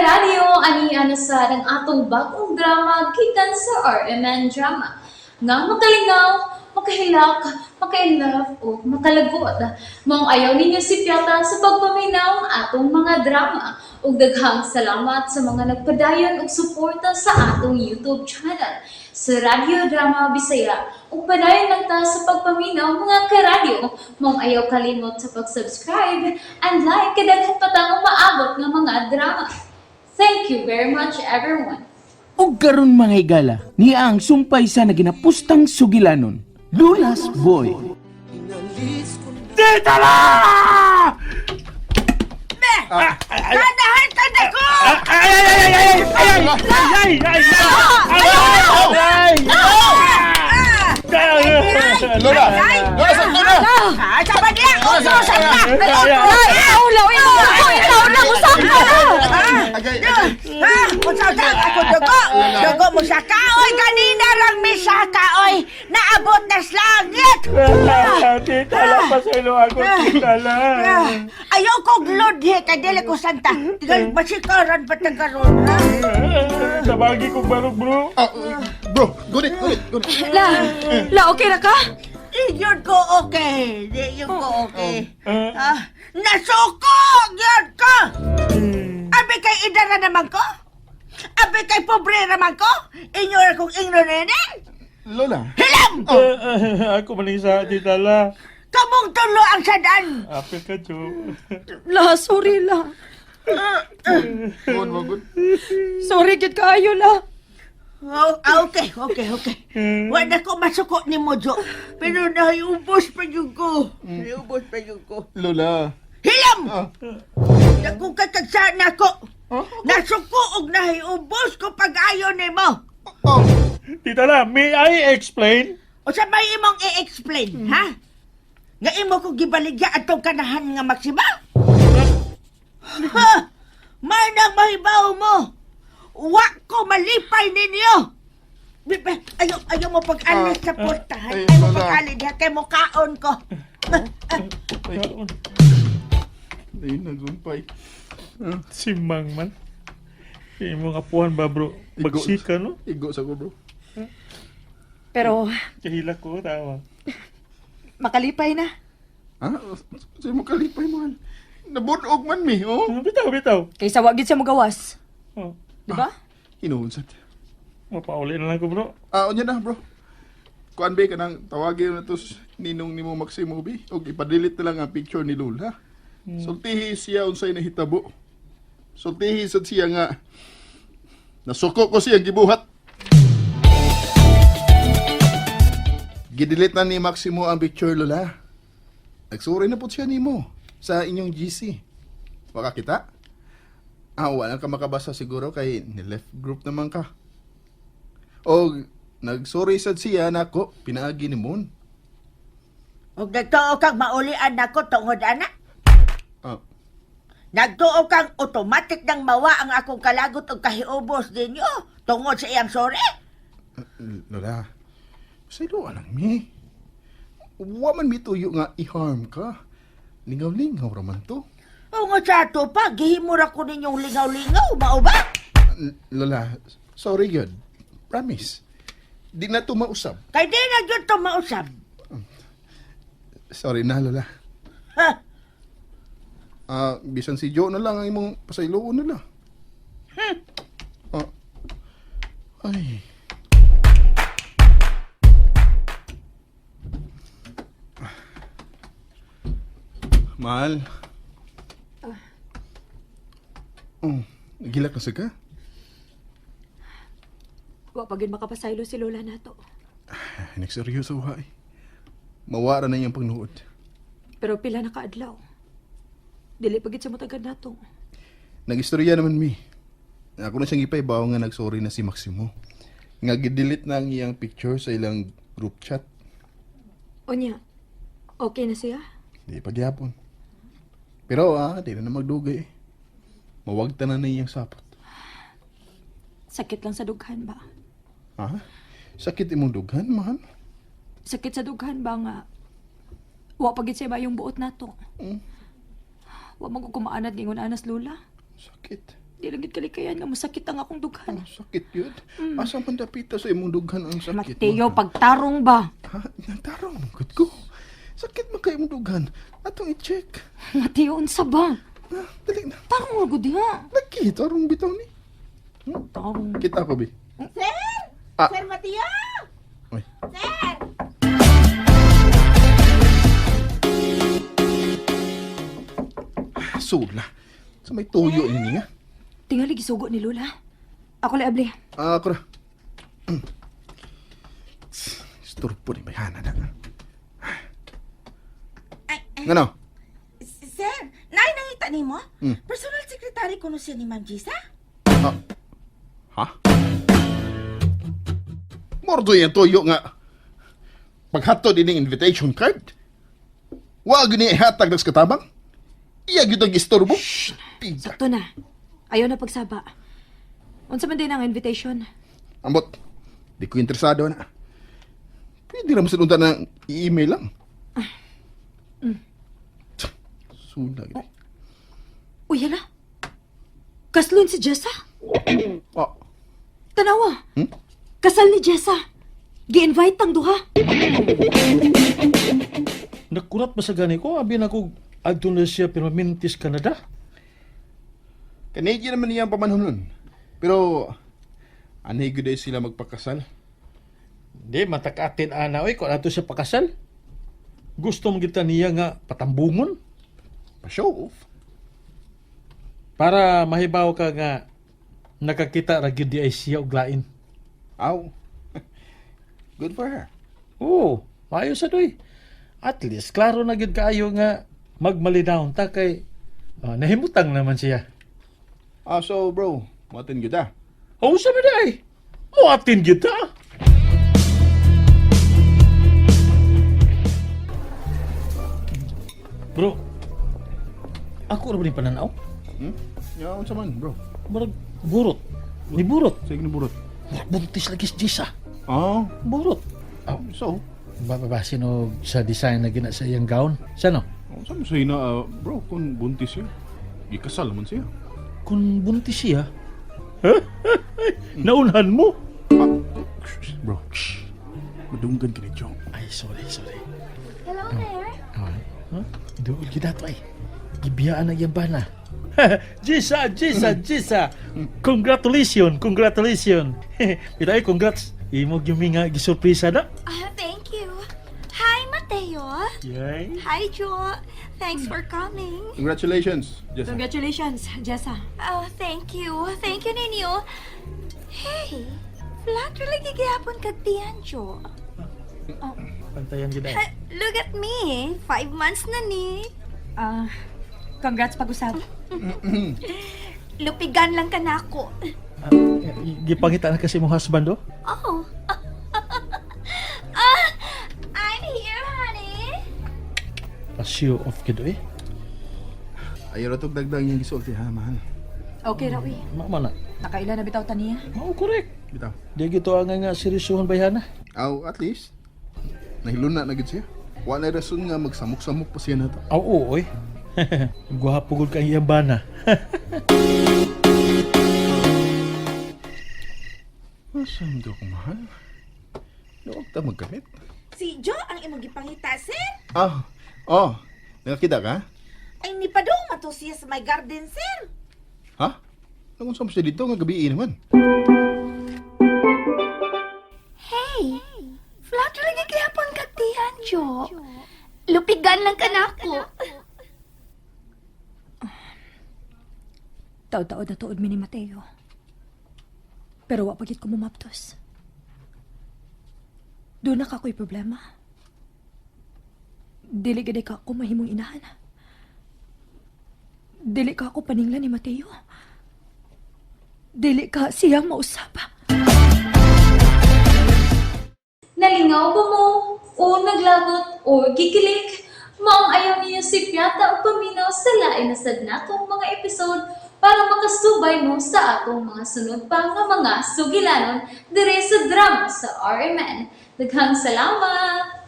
Karadyo, ani na sad ang atong bagong drama gikan sa RMN Drama nga makalingaw, makahilak, maka-inlove o makalagot. Maong ayaw ninyo sipyata sa pagpaminaw ang atong mga drama. Ug daghang salamat sa mga nagpadayon og suporta sa atong YouTube channel sa Radyo Drama Bisaya. Ug padayon lang ta sa pagpaminaw, mga karadyo. Maong ayaw kalimot sa pag-subscribe and like kay daghan pa tang umaabot nga mga drama. Thank you very much, everyone. Og karon, mga higala, niya ang sumpay sa naginapustang sugilanon, Lula's Boy. Tita la! Tanahan ka na ko! Ay, ay, ay, ay, ay, ay, ay, ay, ay, ay, ay, Lola! Lola, sa na! Ah, sa niya! Uso sa na! Ay, ay, Ikaw lang, ikaw, ikaw lang, usap ka na! Agay, agay. Ha? Usaw sa ako dugo! Dugo mo sa kaoy! Kanina lang mi sa kaoy! Naabot na sa langit! Tita la, paselo ako, tita la. Ayaw kong lodhe kay dili ko santa. Tigal masikaran pa ta karon ha? Sabagi kong barog, bro. Ah, bro, gunit, gunit, gunit. La, la, okay ra ka? Iyon ko okay. Iyon ko okay. Ah, nasuko gyud ko. Abi kay idara naman ko? Abi kay pobre naman ko? Inyo ra kong ingno nene? Lola. Hilam! Ako man isa, tita la. Kamong tulo ang sadan. Apil ka, Jo. La, sorry la. Gun mo, gun. Sorry gid kaayo la. Oh, ah, okay. Wala ko masuko ni mo, Jo. Pero nahiubos pa yun ko. Nahiubos pa yun ko. Lola. Hilam! Ah. Dagkong katagsaan ako. Nasuko og nahiubos ko pag-ayo ni mo. Oh. Tita la, may I explain? O sa may imong i-explain, ha? Nga imo ko gibaligya atong kanahan nga Maxima? Ha? May nang mahibaw mo. Wa ko malipay ninyo. Ayaw, ayaw mo pag-alis sa portahan. Ay, Ayaw mo Lola. pag-alis diha kay mukaon ko. Ay, ay, nagumpay. Si Mang man. Imong apuhan ba, bro? Bagsika, no? Igo sa ko, bro. Pero Kahila ko, tama. makalipay na. Ha? Sa mo kalipay, mahal. Nabunog man mi, oh. Bitaw, bitaw. Kaysa wa gid siya mogawas, Oh, di ba? Hinuon sad. mapauli na lang ko, bro. Ah, unya na, bro. Kuan be kanang tawagin na to ninong nimo Maximo bi og ipa-delete na lang ang picture ni Lola. Sultihi siya unsay nahitabo. Sultihi sad siya nga nasuko ko siya gibuhat. Gidelete na ni Maximo ang picture, Lola. Nagsuri na po siya nimo sa inyong GC. Waka kita? Ah, wala ka makabasa siguro kay ni left group naman ka. O nagsorry sad siya nako pinaagi ni Mon. Og nagtuo kang maulian nako tungod ana. Ah, Nagtuo kang automatic nang mawa ang akong kalagot og kahiubos ninyo tungod sa iyang sorry. Lola. Saylo lang mi. Wa man mi tuyo nga i-harm ka. Lingaw-lingaw ra man to. O nga sa ato pa, gihimo ra ko ninyong lingaw-lingaw, mao ba? Lola, sorry gyud. Promise. Di na to mausab. Kay di na gyud to mausab. Sorry na, Lola. Ha? Ah, bisan si Joe na lang ang imong pasayloon nila. Ah. Ay. Mahal. Oh, nagilak na sa ka? Wa pa gid makapasaylo si Lola nato. Ay, nagseryoso ha eh. Mawara na iyang pagnuod. Pero pila na kaadlaw. Dili pa gid siya motagad nato. Nag-istorya naman mi. Ako na siyang ipaibaw nga nagsorry na si Maximo. Nga gidelete na ang iyang picture sa ilang group chat. Unya, okay na siya? Di pa gyapon. Pero ah, di na na magdugay eh. Mawagta na na iyang sapot. Sakit lang sa dughan ba? Ha? Sakit imong dughan, mahal. Sakit sa dughan ba nga wa pa gid siya ba yung buot nato? Wa man ko kumaanad gingon anas Lola. Sakit. Di lang gid kalikayan nga masakit ang akong dughan. Ang sakit yun. Asa man dapita sa imong dughan ang sakit? Mateo, man? pagtarong ba? Ha? Nagtarong, gud ko. Sakit man kay imong dughan. Atong i-check. Mateo, unsa ba? Ha, dali na. Tarong ra gud diha. Lagi, tarong bitaw ni. Tarong. Kita ko, bi. Sir! Ah. Sir Mateo! Uy. Sir! Sula. Sa may tuyo ini nga. Tingali gisugo ni Lola. Ako lay abli. Ah, ako ra. Isturbo ni bayhana na. Ay, ay, Ngano? sir, naay nangita nimo? Hmm. Personal secretary ko no siya ni Ma'am Gisa? Ah. Ha? Mordo yung tuyo nga. Paghatod ining invitation card. Wag ni ihatag nas katabang. Iya gyud ang istorbo. Piga. Sakto na. Ayaw na pagsaba. Unsa man din ang invitation? Ambot. Di ko interesado na. Pwede ra mo sa ng i-email lang. Sula gid. Uy, hala. Kaslon si Jessa. Ah, Tanawa. Hmm? Kasal ni Jessa. Gi-invite tang duha. Nakurat ba sa gani ko? Abi na ko adto na siya permanentes Canada. Canadian naman niya ang pamanhon nun. Pero anay gyud ay sila magpakasal. Di, matakatin ana oy kung ato siya pakasal. Gusto mo kita niya nga patambungon Pa-show off. para mahibaw ka nga nakakita ra gyud di ay siya og lain. Aw. Good for her. Oo, maayo sa doy. At least klaro na gyud kaayo nga magmalinaw ta kay nahimutang naman siya. Ah, so bro, matin gyud ah. Oo, sa day. Muatin gyud ta. Bro, ako ra ba ni pananaw? Ya, unsa man, bro? Murag burot. Ni burot. Sige ni burot. Murag buntis lagi si Jisa. Ah, Burot. so, Bababasin og sa design na gina sa iyang gown. Sa no? unsa man siya na, ah, bro, kung buntis siya. Gikasal man siya. Kung buntis siya, naunhan mo. Ah, shh, bro, shh. Madunggan ka ni Chong. Ay, sorry, sorry. Hello there. Ay, huh? Duol gyud ato ay. Gibiyaan na iyang bana. Jisa, Jisa, Jisa. Congratulations, congratulations. Bitay, congrats. Imo gyud mi nga gisurpresa na. Ah, thank you. Hi, Mateo. Yay. Hi, Joe. Thanks for coming. Congratulations, Jessa. Congratulations, Jessa. Oh, thank you. Thank you, ninyo. Hey, flat ra lagi gihapon kag tiyan, Joe. Pantayan gyud ay. Ah, look at me. 5 months na ni. Ah, congrats pag-usab. Lupigan lang ka na ako. Ah, gipangita na kasi mong husband oh. Oh. Ah, I'm here, honey. Pa-show off gyud eh. Ayaw ra tog dagdag yung gisulti ha, mahal. Okay ra uy. Mao man na. Nakaila na bitaw ta niya. Mao correct. Bitaw. Di gyud to ang nga seryosohon bayhana. Aw, at least nahiluna na gid siya. Wa na rason nga magsamok-samok pa siya nato. Aw, oo, oy. Gwapo gud kay iyang bana. Asa man daw ko mahal? Huwag ta magkamit. Si Joe ang imong gipangita, sir. Ah, oh, nakakita ka? Ay, ni padung mato siya sa my garden, sir. Ha? Nung unsa mo siya dito nga gabi naman. Hey, flat ra lagi gihapon kag tiyan, Joe. Lupigan lang ka na ako. Taod-taod na tuod mi ni Mateo. Pero wa pagit ko mumaptos. Doon na ka ko'y problema. Dili gid ka ako mahimong inahan. Dili ka ako paninglan ni Mateo. Dili ka siya mausap. Nalingaw ba mo? O naglagot o gikilig? Maong ayaw niyo si Piata o paminaw sa lain na sad natong mga episode para makasubay mo sa atong mga sunod pa nga mga sugilanon dire sa drama sa RMN. Daghang salamat!